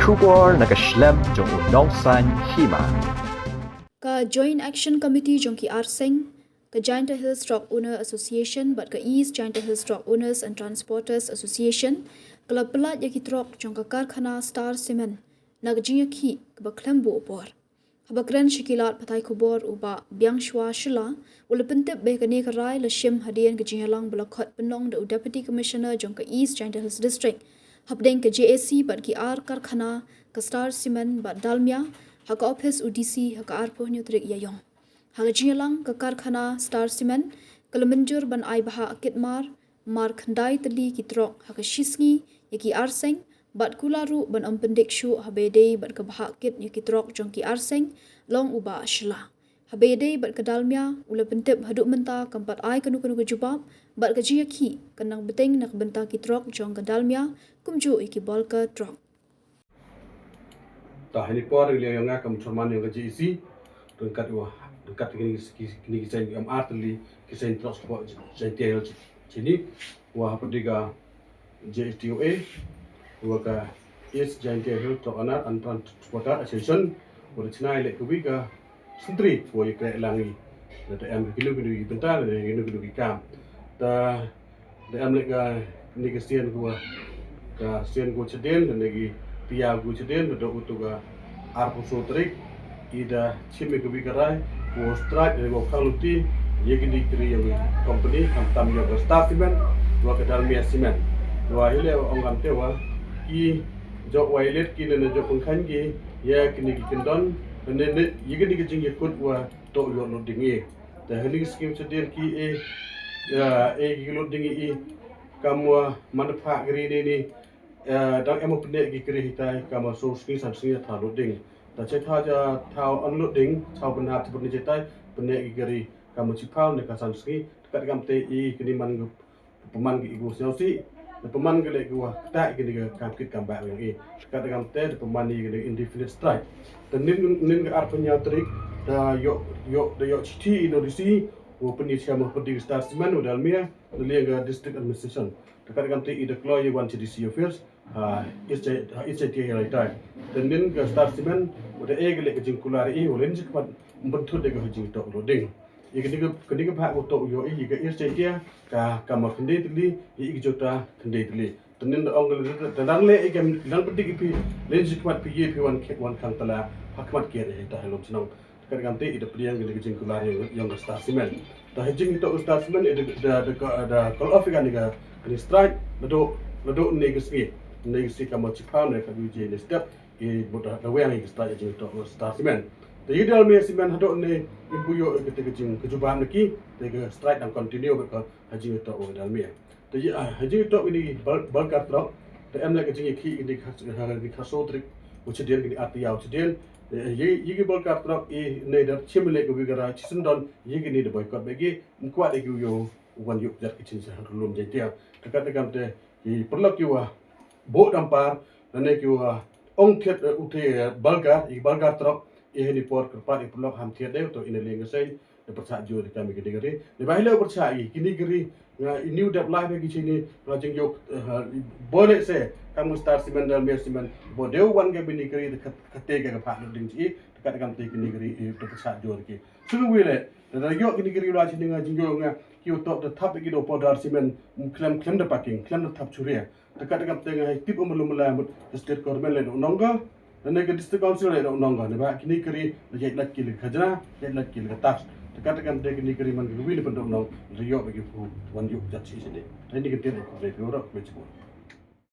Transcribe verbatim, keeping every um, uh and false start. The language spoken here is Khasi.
Khubor na ka shlem jong u nongsaiñ hima. Ka Joint Action Committee jong ki arseng, ka Jaintia Hills Truck Owner Association bad ka East Jaintia Hills Truck Owners and Transporters Association, ka la pyllait ïa ki truck jong ka karkhana Star Cement na ka jingïakhih kaba khlem buh por. Haba kren sha ki lad pathai khubor u Bah Biangshwa Shylla, u la pyntip ba ïa kane ka rai la shim hadien ka jingïalang ba la khot pynlong da u Deputy Commissioner jong ka East Jaintia Hills District hapdeng ka J A C bad ki ar karkhana, ka Star Cement bad Dalmia, ha ka ophis u D C ha ka arphew hynñiew tarik Ïaïong. Ha ka jingïalang, ka karkhana Star Cement ka la mynjur ban ai bhah kit mar mar khyndai tylli ki truck ha ka shi sngi ïa ki arseng, bad kular ruh ban ym pyndik shuh haba ïadei bad ka bhah kit ïa ki truck jong ki arseng, long u Bah Shylla. Haba ïadei bad ka Dalmia, u la pyntip haduh mynta kam pat ai kano kano ka jubab bad ka jingïakhih kan nang bteng na ka bynta ki truck jong ka Dalmia, kumjuh ïa ki bulker truck. Ta ha kane ka por, ngi la ïa nga kum chairman jong ka J A C, ryngkat wa, ryngkat kine ki, kine ki seng M R tylli, ki seng truck sport, seng tiel, sini, wa hapdeng ka J S T O A, wa ka East Jaintia Hills Truck Owner and Transporter Association, wa da chna ïa leh kawi ka sentri, wa ïa kren lang i. Da em kino kino ki bynta, da em kino kino ki kam. Ta da em leh ka, ne ka sien ko, ka sien ko chadien, ne ki tia ko chadien, da utu ka arphew saw tarik, i da chim ïa kawi ka rai, ko strike, ne ko khang luti, ïa kine ki ri ïa ki company, khamtam ïa ka Star Cement, wa ka Dalmia Cement. Wa hi leh ong kam te wa, ki jok wa ilet ki ne jok pynkhang ki, ïa kine ki kyndon, ne, ne, ïa kine ki jingïakut wa toh ïoh loading i. Te ha kine ki skim chadien ki e, ïa, e ki loading i, kam wa man pha kri ne ni, eh, dang em pyneh ki kri hitai, kam wa so sngi san sngi tha loading. Ta che tha ja tha unloading, tha pynhap pyneh che tai, pyneh ki kri, kam wa chiphaw ne ka san sngi, kat kam te i kini man gu pynman ki igu sñiaw si, da pynman ki leh ki wa kata ki ni ka kam kit kam bah yang i. Kat da kam te da pynman i ki ni indefinite strike. Da nin, nin ka arphew hynñiew tarik, da ïoh, ïoh, da ïoh chithi i notice, wa pyni chiam wa pynti ka Star Cement, wa Dalmia, da liang ka district administration. Da kat da kam te i da kloi wan chi D C office, ha, East Jai-, ha, East Jaintia Hills District. Da nin ka Star Cement, wa da e ki leh ka jingkular i, wa len jingkhmat, ym pynthut de ka jingtok loading. Ïa kane ka, kane ka bhah ko toh ïoh i, ïa ka East Jaintia, ka, ka ma khyndai tylli, ïa i ka jota khyndai tylli. Te nin da ong ka, da dang leh i kam, dang pyndik i phi, len shi khmat phi ïa phi wan khe-, wan khang tala, ha khmat kiar ïa ta ha lum shnong. Te kat kam te i da pdiang kane ka jingkular ïa, ïa ka Star Cement. Te ha jingtoh Star Cement i da, da, da, da call off ïa kane ka, kane strike, naduh, naduh ne ka sngi. Ne ka sngi ka ma chiphaw ne ka wiji ne step. I bud da, da weng i ka strike ha jingtoh Star Cement. Te i Dalmia Cement haduh ne i buh ïoh i kata ka jing ka jubab na ki, te ka strike dang continue bad ka ha jingtoh Dalmia. Te i, ah, ha jingtoh ini bul-, bulker truck, te em leh ka jingïakhih ini ka, ha, ini ka so trik, u chadien ini arti ïa u chadien. Te i, i ki bulker truck i ne da chim leh ka wi ka ra chi sendon, i kini da boycott bad ki, mkwat i ki u ïoh, wan ïoh jat ki chin sa ha lum Jaintia. Te kat te kam te, i pyrlok ki wa, bo dampar, lane ki wa ong thied, eh, u te, eh, bulker, i bulker truck, i ha ini por kyrpad i pynlong ham thied de, to i na liang ka seng, da pyrshah jur i kam i kini ka ri. Ni ba hi leh pyrshah i, kini ka ri, nga i new dep life ki chini, nga jingïoh, eh, bo leh se, kam Star Cement Dalmia Cement, bo deu wan ka bini ka ri, da kat, kate ka ka phah ding chi, da kat kam te kini ka ri, i da pyrshah jur ki. Sulu wi leh, da da ïoh kini ka ri la chini nga jingïoh nga, ki u tok da thap ki do powder cement, khlem, khlem da parking, khlem da thap churia. Te kat te kam te nga hei tip um lum la mut state government leh da u nongga, lane ka district council leh da u nongga, ne ba kini ka ri da ïaid lait ki la ka khajna, ïaid lait ki la ka tax. Te kat te kam te kini ka ri man ka wi ne pynda u nong, da ïoh ba ki phu wan ïoh jat chi sini. Te ni ka tip da ku leh phi ro, phi chi phu.